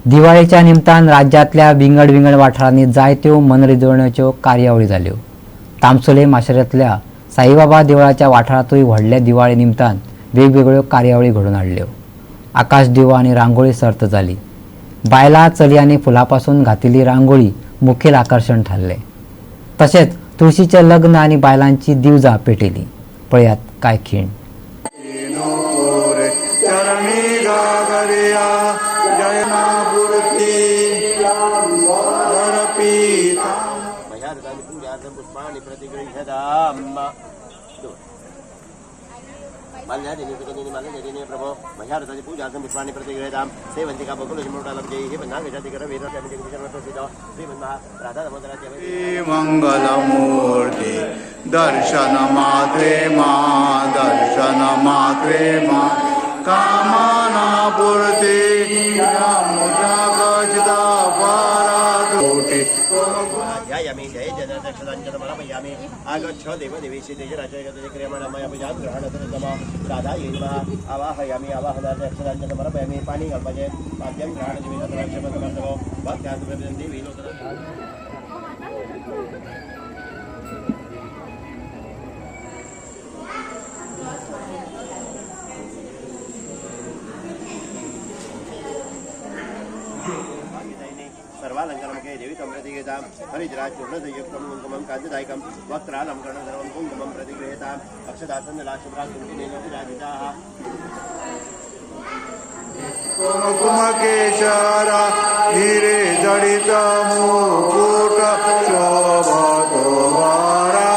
दिवाळेच्या निमतान राज्यांतल्या विंगड विंगड वाठारांनी जायत्यो मनरिजवणेच्यो कार्यावळी जाल्यो. तामसोले माशेलांतल्या साईबाबा देवळाच्या वाठारांतूय व्हडल्या दिवाळे निमतान वेगवेगळ्यो कार्यावळी घडोवन हाडल्यो. आकाश दिवो आनी रांगोळी सर्त जाली. बायलां चलयांनी फुलां घातिल्ली रांगोळी मुखेल आकर्शण थारलें. तशेंच तुळशीचें लग्न आनी बायलांची दिवजां पेटयली. पळयात काय खीण. प्रभो मह्यारतानि पूजार्थं पुष्पाणि प्रतिगृह्यतां सेवन्तिका बकुलशिमोटालब्जैः बन्धाङ्गजातिकरवीरप्रसिद्धो श्रीमन्मः मंगलमूर्ति दर्शन मात्रे मा दर्शन मात्रे मा कामना पूर्ति ध्यायामि जय जनदक्षदाञ्चलमरमयामि आगच्छ देवदेवेशि तेजराजयगतक्रियमाणमया पूजां ग्रहणतरतम राधायै नमः आवाहयामि आवाहनादक्षदाञ्चलमरमयामि पाणी कल्पये पाद्यं ग्रहणजीवितराक्षमतमर्तवो भक्त्यासुप्रभिदन्ति विलोकन सर्वालंकारमुखे देवी तं प्रतिगृह्यतां हरिद्राचूर्णसंयुक्तं कुङ्कुमं कान्तिदायकं वक्त्रालङ्करणं सर्वं कुङ्कुमं प्रतिगृह्यताम् अक्षदासनलाक्षभ्राकुङ्किनेन विराजिताः कुङ्कुमकेशरा हीरे जडित मुकुट शोभतो वारा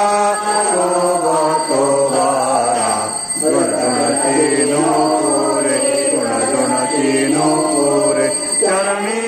शोभतो वारा गुणगुण तीनो पुरे गुणगुण तीनो पुरे चरणी।